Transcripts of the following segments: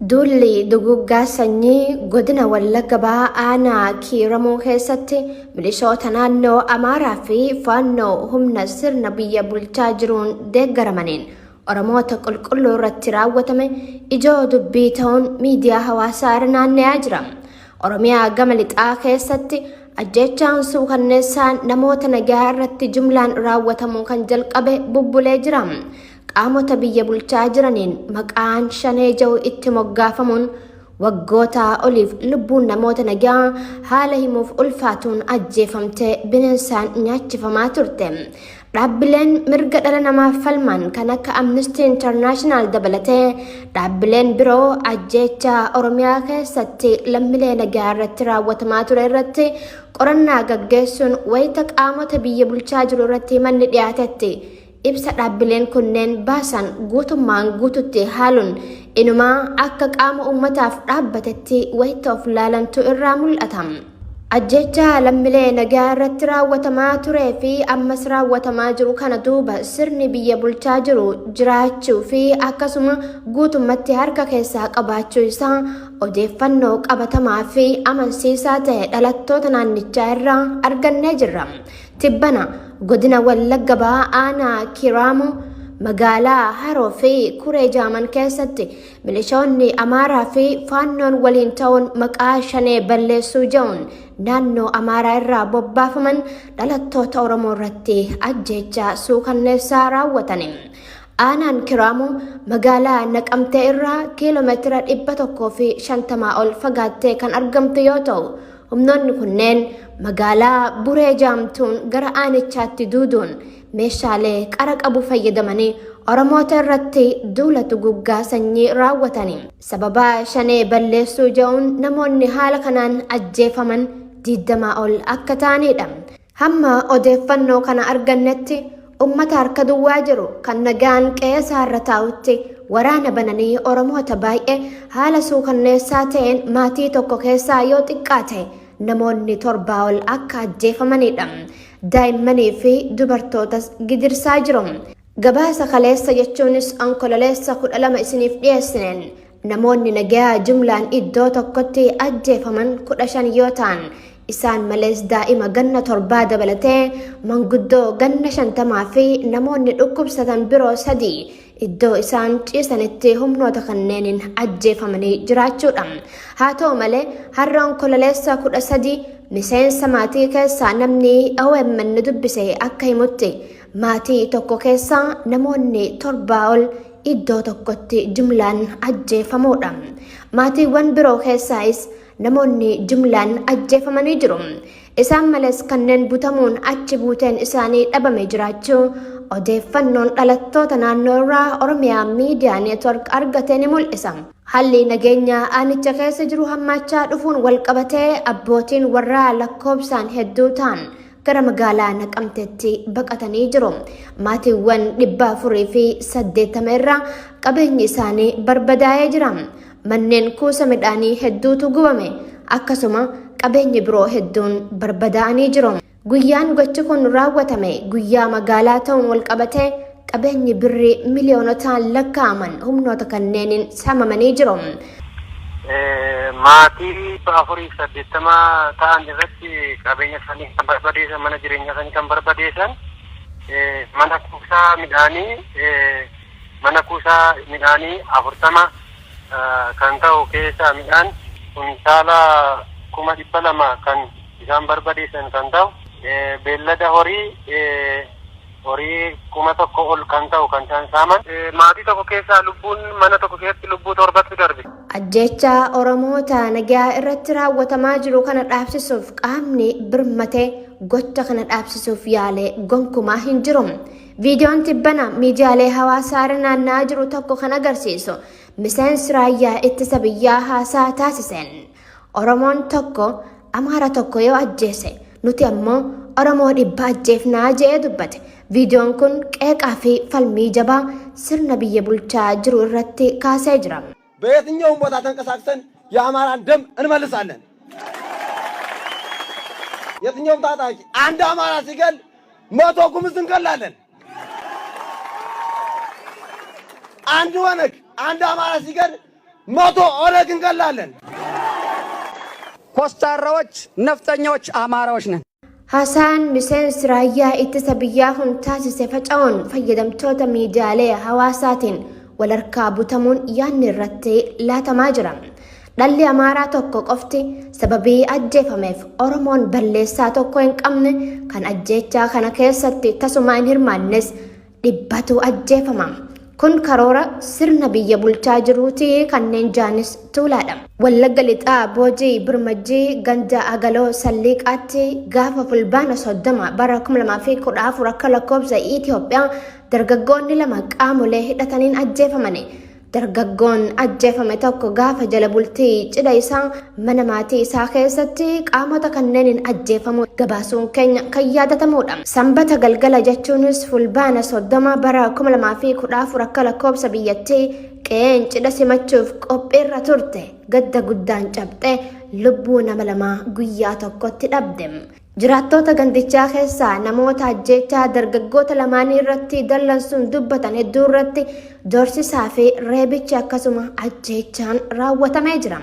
Duulli duguuggaa sanyii godina Wallagga Bahaa aanaa Kiiramuu keessatti milishoota naannoo Amaaraa fi Faannoo humna sirna biyya bulchaa jiruun deeggaramaniin Oromoota qulqulluu irratti raawwatame ijoo dubbii ta'uun miidiyaa hawaasaa irra naanna'aa jira. Oromiyaa gama lixaa keessatti ajjeechaan suukanneessaan namoota nagaa irratti jumlaan raawwatamuu kan jalqabe bubbulee jira. Qaamota biyya bulchaa jiraniin maqaan Shanee jedhu itti moggaafamuun waggootaa oliif lubbuun namoota nagaa haala himuuf ulfaatuun ajjeefamtee bineensaan nyaachifamaa turte. Dhaabbileen mirga dhala namaaf falman kan akka Amnesty International dabalatee dhaabbileen biroo ajjeechaa Oromiyaa keessatti lammilee nagaa irratti raawwatamaa ture irratti qorannaa gaggeessuun wayita qaamota biyya bulchaa jiru irratti himanni dhiyaatetti ibsa dhaabbileen kunneen baasan guutummaan guututti haaluun inumaa akka qaama uummataaf dhaabbatetti wayita of laalantu irraa mul'ata. Ajjeechaa lammilee nagaa irratti raawwatamaa turee fi ammas raawwatamaa jiru kana duuba sirni biyya bulchaa jiru jiraachuu fi akkasuma guutummatti harka keessaa qabaachuu isaa odeeffannoo qabatamaa fi amansiisaa ta'e dhalattoota naannichaa irraa argannee jirra. Tibbana godina Wallagga Bahaa aanaa Kiiraamuu magaalaa Haroo fi Kuree Jaaman keessatti milishoonni Amaaraa fi Faannoon waliin ta'uun maqaa Shanee balleessuu jedhuun naannoo Amaaraa irraa bobbaafaman dhalattoota Oromoo irratti ajjeechaa suukanneessaa raawwatani. Aanaan Kiraamuu magaalaa Naqamtee irraa kiiloomeetira 150 ol fagaattee kan argamtu yoo ta'u, humnoonni kunneen magaalaa Buree Jaamtuun gara aanichaatti duuduun meeshaalee qara qabu fayyadamanii Oromoota irratti duula duguggaa sanyii raawwatani. Sababa Shanee balleessuu jedhuun namoonni haala kanaan ajjeefaman 20 ol akka ta'anidha. Hamma odeeffannoo kana argannetti ummata harka duwwaa jiru kan nagaan qe'ee isaarra taa'utti waraana bananii Oromoota baay'ee haala suukanneessaa ta'een maatii tokko keessaa yoo xiqqaate namoonni torbaa ol akka ajjeefamanidha. Daa'immanii fi dubartootas gidirsaa jiru. Gabaasa kaleessa jechuunis Onkololeessa 12 isiniif dhiyeessineen namoonni nagayaa jumlaan iddoo tokkotti ajjeefaman 15 yoo ta'an isaan malees daa'ima ganna torbaa dabalatee manguddoo ganna 50 fi namoonni dhukkubsatan biroo 3 iddoo isaan ciisanitti humnoota kanneeniin ajjeefamanii jiraachuudha. Haa ta'u malee har'a Onkololeessa 13 miseensa maatii keessaa namni OMN dubbise akka himutti maatii tokko keessaa namoonni torbaa ol iddoo tokkotti jumlaan ajjeefamuudha. Maatiiwwan biroo keessaayis namoonni jumlaan ajjeefamanii jiru. Isaan malees kanneen butamuun achi buuteen isaanii dhabame jiraachuu odeeffannoon dhalattoota naannoo irraa Oromiyaa Miidiyaa Neetwork argate ni mul'isa. Haalli nageenyaa aanicha keessa jiru hammaachaa dhufuun walqabatee abbootiin warraa lakkoofsaan hedduu ta'an gara magaalaa Naqamteetti baqatanii jiru. Maatiiwwan 480 irraa qabeenyi isaanii barbadaa'ee jira. Manneen kuusa midhaanii hedduutu gubame. Akkasuma qabeenyi biroo hedduun barbadaa'anii jiru. Guyyaan gochi kun raawwatame guyyaa magaalaa ta'uun walqabatee qabeenyi birrii miliyoonotaan lakkaa'aman humnoota kanneeniin saamamanii jiru. Maatii 480 ta'an irratti qabeenya isaanii kan barbadeessan, mana jireenyaa isaanii kan barbadeessan, mana kuusaa midhaanii mana kuusaa midhaanii 40 kan ta'u keessaa midhaan kuntaala 200,000 kan isaan barbadeessan kan ta'u, beellada horii horii 1000 ol kan ta'u kan isaan saaman. Maatii tokko keessaa lubbuun mana tokko keessatti lubbuu torbatu darbe. Ajjeechaa Oromoota nagaa irratti raawwatamaa jiru kana dhaabsisuuf qaamni birmatee gocha kana dhaabsisuuf yaale gonkumaa hin jiru. Viidiyoon tibbana miidiyaalee hawaasaa irra naanna'aa jiru tokko kan agarsiisu miseensi raayyaa ittisa biyyaa haasaa taasiseen Oromoon tokko Amaara tokko yoo ajjeese nuti ammoo Oromoo 100 ajjeefnaa je'ee dubbate. Viidiyoon kun qeeqaa fi falmii jabaa sirna biyya bulchaa jiru irratti kaasee jira. በየትኛውም ቦታ ተንቀሳቅሰን የአማራን ደም እንመልሳለን። የትኛውም ታጣቂ አንድ አማራ ሲገል 100 ጉምዝ እንገላለን። አንድ ኦነግ አንድ አማራ ሲገል መቶ ኦነግ እንገላለን። ኮስታራዎች፣ ነፍጠኛዎች፣ አማራዎች ነን። Haasaan miseensi raayyaa ittisa biyyaa kun taasise faca'uun fayyadamtoota miidiyaalee hawaasaatiin wal harkaa butamuun yaadni irratti laatamaa jira. Dhalli Amaaraa tokko qofti sababii ajjeefameef Oromoon balleessaa tokko hin qabne kan ajjeechaa kana keessatti tasuma hin hirmaannes dhibbatu ajjeefama. Kun karoora sirna biyya bulchaa jiruuti kanneen jaanis tuulaadha. Wallagga Lixaa Boojii Birmajjii ganda Agaloo Salliiqaatti gaafa Fulbaana 30 bara 2014 akka lakkoofsa Itoophiyaa dargaggoonni lama qaamolee hidhataniin ajjeefamani. Dargaggoon ajjeefame tokko gaafa jala bultii cidha isaa mana maatii isaa keessatti qaamota kanneeniin ajjeefamuu gabaasuun keenya kan yaadatamudha. Sanbata galgala jechuunis Fulbaana 30 bara 2014 akka lakkoofsa biyyattii qe'een cidha simachuuf qophiirra turte gadda guddaan cabxee lubbuu nama lamaa guyyaa tokkotti dhabde. Jiraattoota gandichaa keessaa namoota ajjeechaa dargaggoota lamaanii irratti dallansuun dubbatan hedduu irratti doorsisaa fi reebichi akkasuma ajjeechaan raawwatamee jira.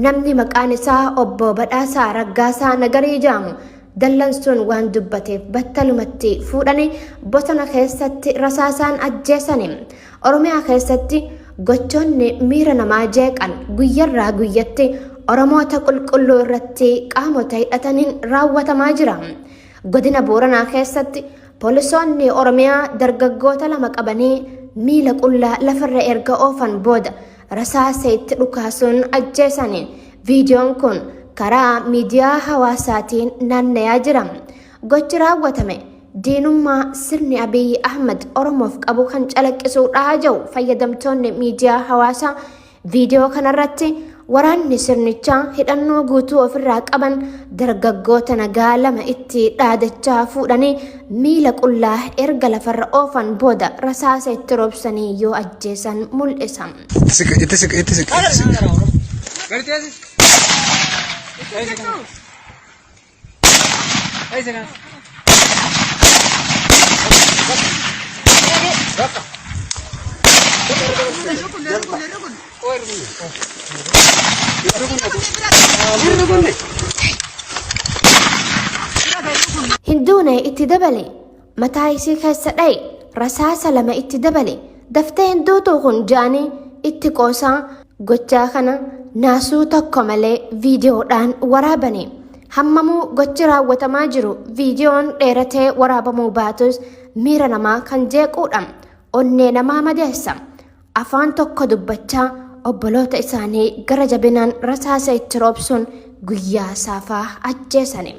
Namni maqaan isaa Obbo Badhaasaa Raggaasaa Nagarii jedhamu dallansuun waan dubbateef battalumatti fuudhanii bosona keessatti rasaasaan ajjeesani. Oromiyaa keessatti gochoonni miira namaa jeeqan guyyarraa guyyatti Oromoota qulqulluu irratti qaamota hidhataniin raawwatamaa jira. Godina Booranaa keessatti poolisoonni Oromiyaa dargaggoota lama qabanii miila qullaa lafarra erga oofan booda rasaasa itti dhukaasuun ajjeesani. Viidiyoon kun karaa miidiyaa hawaasaatiin naannayaa jira. Gochi raawwatame diinummaa sirni Abiyyi Ahmad Oromoof qabu kan calaqqisuudha jedhu fayyadamtoonni miidiyaa hawaasaa. Viidiyoo kanarratti waraanni sirnichaa hidhannoo guutuu ofirraa qaban dargaggoota nagaa lama itti dhaadachaa fuudhanii miila qullaa erga lafarra oofan booda rasaasa itti roobsanii yoo ajjeesan mul'isa. Itti siq, itti siq, itti siq, itti siq. Hin duune itti dabale, mataa isii keessa dha'i, rasaasa lama itti dabale, daftee hin duutuu kun ja'anii itti qoosaa gochaa kana naasuu tokko malee viidiyoodhaan waraabani. Hammamuu gochi raawwatamaa jiru viidiyoon dheeratee waraabamuu baatus miira namaa kan jeequudha. Onnee namaa madeessa. Afaan tokko dubbachaa obboloota isaanii gara jabinaan rasaasa itti roobsuun guyyaa saafaa ajjeesani.